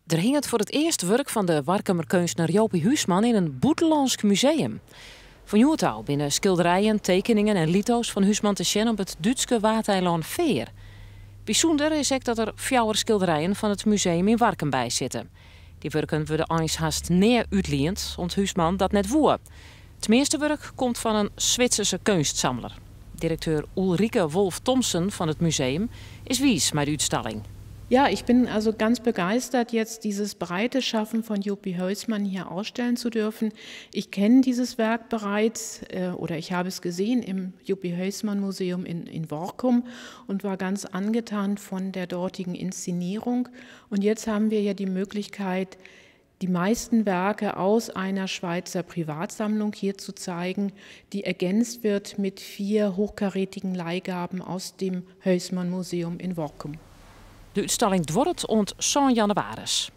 Der hinget foar it earst wurk fan de Warkumer keunstner Jopie Huisman yn in bûtenlânsk museum. Fan hjoed ôf binne skilderijen, tekeningen en lito's fan Huisman te sjen op it Dútske Waadeilân Feer. Bysûnder is ek dat der fjouwer skilderijen fan it museum yn Warkum by sitte. Dy wurken wurde eins hast nea útliend, om't Huisman dat net woe. It measte wurk komt fan in Switserske keunstsamler. Direkteur Ulrike Wolff-Thomsen fan it museum is wiis mei de útstalling. Ja, ich bin also ganz begeistert, jetzt dieses breite Schaffen von Jopie Huisman hier ausstellen zu dürfen. Ich kenne dieses Werk bereits oder ich habe es gesehen im Jopie Huisman Museum in Workum und war ganz angetan von der dortigen Inszenierung. Und jetzt haben wir ja die Möglichkeit, die meisten Werke aus einer Schweizer Privatsammlung hier zu zeigen, die ergänzt wird mit vier hochkarätigen Leihgaben aus dem Huisman Museum in Workum. De útstalling duorret oant sân jannewaris.